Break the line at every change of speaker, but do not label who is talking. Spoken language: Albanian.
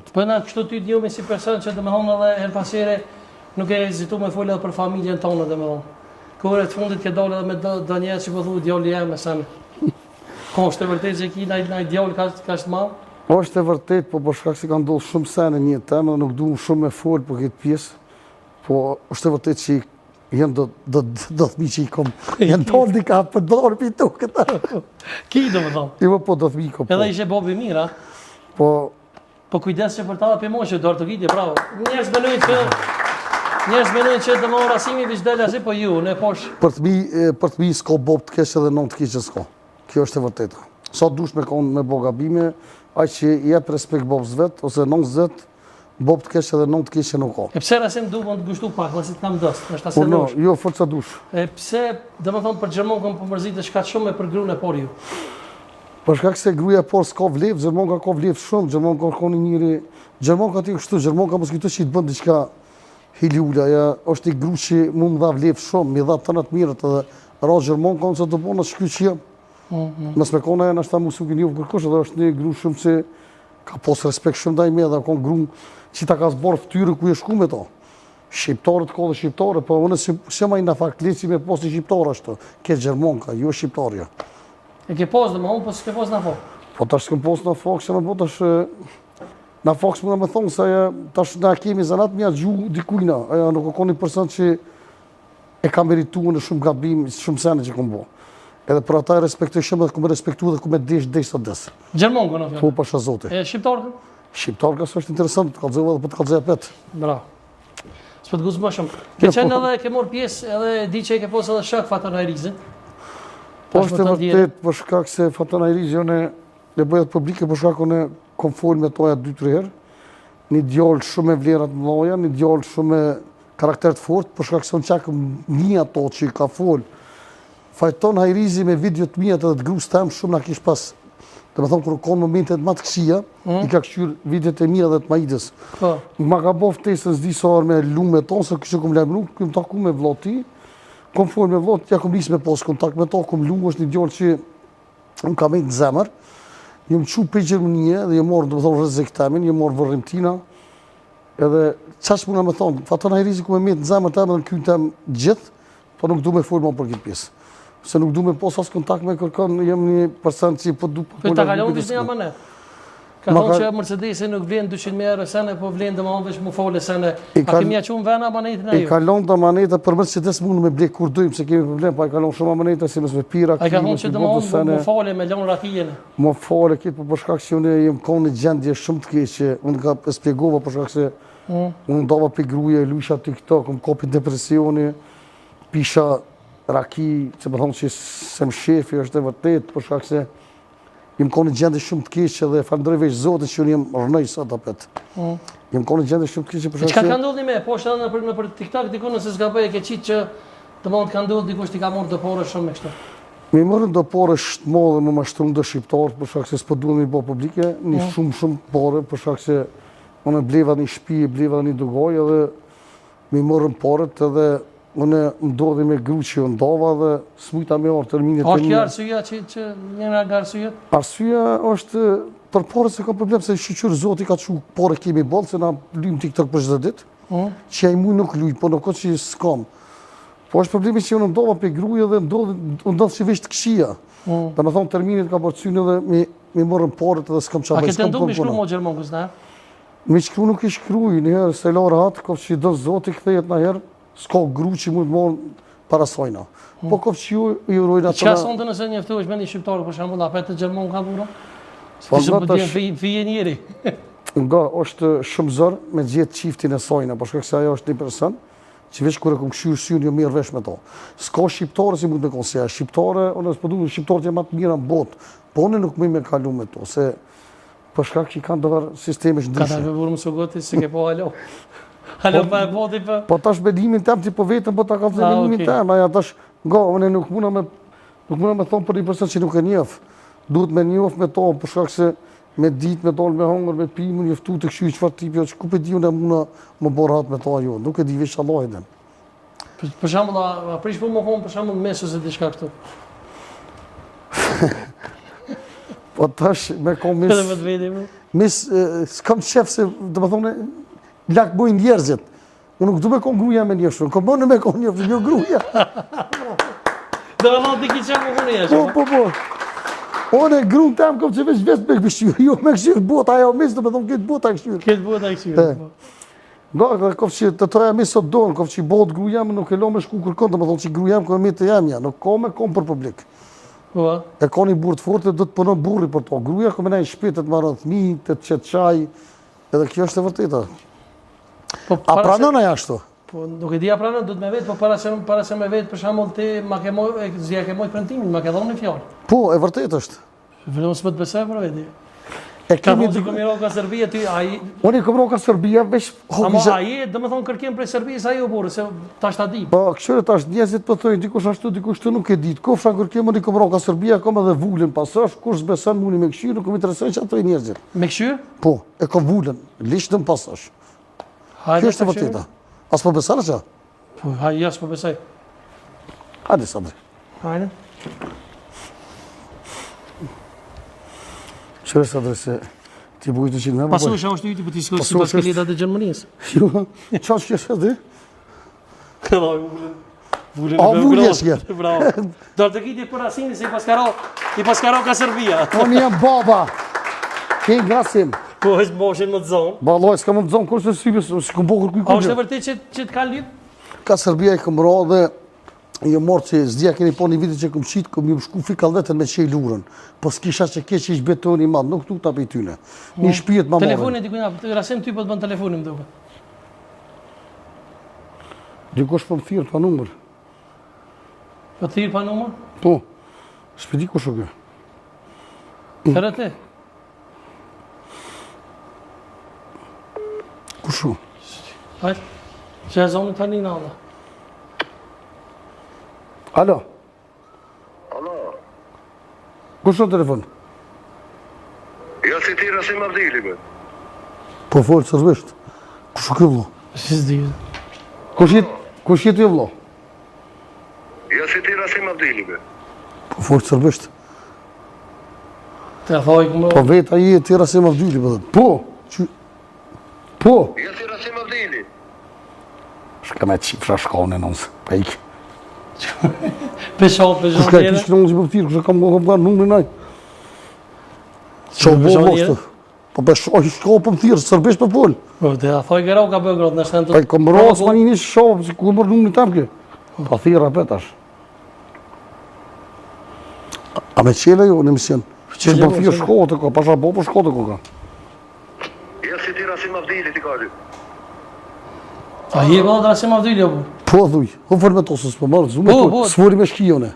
Zot.
Po na kështu ty të njohim si person që domethënë edhe herë pas here nuk e hezitu me folë edhe për familjen tonë domethënë. Kohëve të fundit ke dalë edhe me do, do njerëz që po thu djali jem e sen. Ko është e vërtetë që ki naj naj djalë ka ka të madh?
Është e vërtetë, po për shkak se ka ndodhur shumë sene në jetë teme dhe nuk du shumë me fol për këtë pjesë, po është e vërtetë që janë do do do fëmijë që i kom, janë tonë dika për dorë për tu këta.
Ki domethënë.
Jo, po do fëmijë kom.
Po. Edhe ishe babë i mirë, a?
Po
Po kujdes që për ta dhe për moshë, dorë të vitje, bravo. Njerëz menojnë që njerëz menojnë që do më Rasimi veç del asi, po ju, ne posh.
Për fëmijë, për fëmijë s'ka babë të keq edhe nënë të keqe s'ka. Kjo është e vërteta. Sa dush me kon me bo gabime, ai që i jep respekt babës vet ose nënës vet, babë të keq edhe nënë të keqe nuk ka.
E pse Rasim du më të gushtu pak, masi të kam dost, është asë
Po no, jo, fol sa dush.
E pse, domethonë për Gjermonkën po mërzitesh kaq shumë e për gruan e parë jo?
Për shkak se gruaja e parë s'ka vleftë, Gjermonka ka vleftë shumë, Gjermonka ka një njeri, Gjermonka ti kështu, Gjermonka mos kujto që i të bën diçka hilula, ja, është një grua që mu më dha vleftë shumë, m'i dha tëna të mirët edhe ra Gjermonka unë se të bona që ky që jam. Mm -hmm. Mos me kona e nashta mu s'u ki njohë kërkush, edhe është një grua shumë që ka pos respekt shumë ndaj me dhe ka grua që ta ka zbardh fytyrën ku je shku me to. Shqiptarët ka dhe shqiptarët, po unë si, si ma i në fakt si me pos një shqiptar ashtu, ke Gjermonka, jo shqiptarja.
E ke pos dhe më unë, po s'ke pos nafakë?
Po tash s'kem pos nafakë, se më po tash nafakë s'muna me thonë, se tash na kemi zanat me ja gju dikujna, ajo nuk o konë një person që e ka meritu në shumë gabim, shumë sene që kom bo. Edhe për ata e respektoj shumë dhe ku me respektu dhe ku me desh, desh sa des.
Gjermonkën, në
Po, pasha Zoti.
E shqiptarkën?
Shqiptarka s'është interesant, të kallzova dhe po të kallzoj apet.
Bravo. S'po të nguc më shumë. Ke qenë po. edhe ke marrë pjesë edhe di që e ke pasë edhe shok Faton Hajrizin.
Po është e vërtet për shkak se Faton Hajrizi unë e bëj atë publike për shkak unë kom fol me to ja 2-3 herë. Një djalë shumë me vlera të mëdha, një djalë shumë me karakter të fortë, për shkak se unë çka një ato që i ka fol Faton Hajrizi me video të mia edhe të grus tem shumë na kish pas, domethonë kur konë momentet më të këqija, mm. i ka kqyr videot e mia dhe të Maidës. Po. Ma ka bo ftesën s'di sa herë me lu me tonë, se kështë kom lajmëru, kum taku me vlla ti, kom fol me vlla, ja kom nis me pos kontakt me to, kom lu, është një djalë që më ka mejtë në zemër, jom çu prej Gjermanie dhe jom marrë, domethonë, rrezik temin, jom marrë vërrim tina, edhe qaq muna me thonë, Faton Hajrizi ku me mejtë në zemër teme dhe në kynë tem gjithë, Po nuk du me fol ma për këtë pjesë. Se nuk du me pos as kontakt me kërkon, jem një person që po du...
Po ta kalon veç një amanet. Ka thonë që Mercedesi nuk vlen 200.000 euro sene, po vlen domethonë veç mu fole sene. A ke me ja çu n'ven amanetin
ajo? I ka lon amaneta për Mercedes mund me ble kur dojmë, se kemi problem, po i ka lon shumë amaneta si mos me pi raki.
A ka thonë që domethonë mu fole me lon rakijen?
Mu fole këtë, po për shkak se unë jem konë në gjendje shumë të keqe, unë ka e spjegova për shkak se Mm. Unë u ndava prej gruje, lujsha TikTok, më kapi depresioni, pisha raki, që më thonë që se më shefi është e vërtet, për shkak se jem konë në gjendje shumë të keqe dhe falënderoj veç Zotin që unë jem rrënoj sot apet. Mm. Jem konë në gjendje shumë të keqe
për shkak se... Çka ka ndodhur me, po është edhe nëpër, nëpër TikTok, diku nëse s'gaboj e ke qitë që domethonë të ka ndodhur dikush t'i ka marrë do pare shumë e kështu.
M'i morën do pare shumë dhe më mashtrun do shqiptarë, për shkak se s'po duhen me i bo publike, një mm. shumë shumë pare, për shkak se Unë bleva një shpi, bleva një dugajë edhe m'i morën paret edhe unë më ndodhi me gru që u ndava dhe s'mujta me ardhë terminit
e një. Është kjo arsyeja që, që njëra nga arsyet?
Arsyeja është për pare s'e kam problem se shyqyr Zoti ka çu pare kemi boll se na lujmë TikTok për çdo ditë. Mm. Që ai muj nuk luj, po nuk ka që s'kam. Po është problemi që unë ndava prej gruje dhe ndodhi, ndodhi si veç të këqija. Mm. Domethonë terminit ka bërë edhe mi M'i morën paret edhe s'kam ça
bëj. A ke tendu me shkru mo Gjermonkës, ne?
Me shkru nuk i shkruj, njëherë s'e la rahat, koftë që do Zoti kthehet njëherë, s'ka gru që mund të morë para sajna. Hmm. Po koftë që ju i urojnë
atë... Çka sonte nëse njoftohesh me një shqiptar, për shembull, apet të Gjermonka burra? Po nga po tash... Fije njeri.
Nga, është shumë zor me gjetë çiftin e sajna, për shkak se ajo është një person, që veç kur e kom kqyrë synë jom mirë vesh me to. S'ka shqiptare si mund të me konë si ajo. Shqiptare, unë s'po du, shqiptarët janë ma të mira në botë, Po unë nuk muj me kalu me to, se për shkak që i kanë do sisteme që
ndryshe. Ka ta burë më së goti, se ke po alo. Alo po. pa e poti
po. Po tash mendimin tem, ti po vetëm po ta ka thënë mendimin tem, aja tash, nga, unë nuk muna me, nuk muna me thonë për një person që nuk e njof. Duhet me njof me to, për shkak se me ditë, me dalë, me hongër, me pi, me njoftu të kqyr çfarë tipi, që ku pe di unë muna me bo rahat me to ajo, nuk e di veç Allahu e din.
Për, për shembull, a, a prish po më konë për shembull mes ose diçka
këtu? Po. Po tash me kon mis...
Edhe me të veti, po.
Mis, s'kam qef se, domethonë, lakmojnë njerëzit. Unë nuk du me kon gruja me njështu, unë kom unë me kon njështu, një gruja.
Domethonë ti ki qef me kon njështu.
Po, po, po. Unë e grun tem kom qef veç vetë me këshyrë, jo me këshyrë bota, ajo mis, domethonë këtë bota këshyrë.
Këtë bota këshyrë, po.
Do, dhe kom që të toja mi sot donë, kom që botë gruja më nuk e lo me shku kërkon, domethonë që gruja më me të jam ja, nuk ka me kon për publik.
Po.
E ka një burrë të fortë, do të punon burri për to. Gruja ka me nejt n'shpi të të marrë fëmijë, të të qet çaj, edhe kjo është e vërteta.
Po,
A pranon ajo ashtu?
Po, nuk e di a pranon, duhet me vet, po para se para se me vet, për shembull ti ma ke moj, e zia ke mojt premtimin, ma ke dhënë një fjalë.
Po, e vërtetë është.
Vetëm s'po të besoj për veti.
E
Ka
kemi
thonë se kom i ra ka Serbia ty, ai
Unë i kom ra ka Serbia veç
Ama ai e domethonë kërkim prej Serbisë ajo burrë, se tash ta di.
Po, këshyre tash njerëzit po thonë dikush ashtu, dikush kështu nuk e di. Kofsha kërkim unë i kom ra ka Serbia, kam edhe vulën pasosh, kush s'beson muni me këshyr, nuk më intereson çfarë thonë njerëzit.
Me këshyr?
Po, e kam vulën, lishtën pasosh.
Hajde.
Kjo është e vërteta. A s'po beson atë?
Po, hajde, jo, s'po besoj.
Hajde, Sadri.
Hajde.
Qërë, Sadri, se ti bujtë të qinë me...
Pasosh, a është yti, po ti s'ko si pas këleta të Gjermanisë.
Jo, qa është kjo, Sadri?
Këlla, vulën. Vulën
e Beogradit. A, vulën
Bravo. Do të kiti për Rasimin se i paska ra, i paska ra ka Serbia.
Po një jam baba. Ke ngasim.
Po është boshin më të zonë.
Ba Allah, s'ka më të zonë, kurse si s'kom bo kërkuj
A është e vërtet që, që të kanë lypë?
Ka Serbia i kom ra dhe jo morë që s'dia keni po një vitit që kom qitë, kom ju shku fikall vetën me qelë urën. Po s'kisha që keq që ish betoni i madh, nuk tuta prej tyne. Një po, shpijet ma morën.
Telefoni dikujna, Rasim ty po të bën telefonin më duket.
Dikush po më thirr pa numër.
Po thirr pa numër?
Po. S'pe di kush o kjo.
Thërre ti.
Kush o?
Hajde. Që e zonë tani në alla.
Alo.
Alo.
Kush o në telefon?
Ja si ti Rasim Avdili, be.
Po folë sërbisht. Kush o ky vëlla?
Si s'di.
Kush je, kush je ti vëlla?
Ja si ti Rasim Avdili, be.
Po folë sërbisht.
Të thoj këmë...
Po vetë a je ti Rasim Avdili, po Po, që... Po.
Ja si Rasim Avdili.
Shka me qifra shkone në nësë, pa ikë.
Pesho, pesho.
Kush ka e kishë në nësë, po thirë, kush e kam kam kam numrin aj. Që bo, bo, shtë. Po pesho, shko, po më thirë, sërbisht po folë.
Po, dhe a thoj gërau ka Beograd, në shtenë të...
Pa i kom ra, s'ma një njështë shoh, si ku e mërë numrin tam kë. Pa thirë, apet tash. A me qele jo në emision? Që po thirë shko të ko, pasha bo, po shko të ko ka.
Ja si ti Rasim Avdili ti ka dy.
A je vëlla Rasim Avdili apo?
Po thuj, po fol me to se s'po marr, s'u me po, po. S'foli me shkione.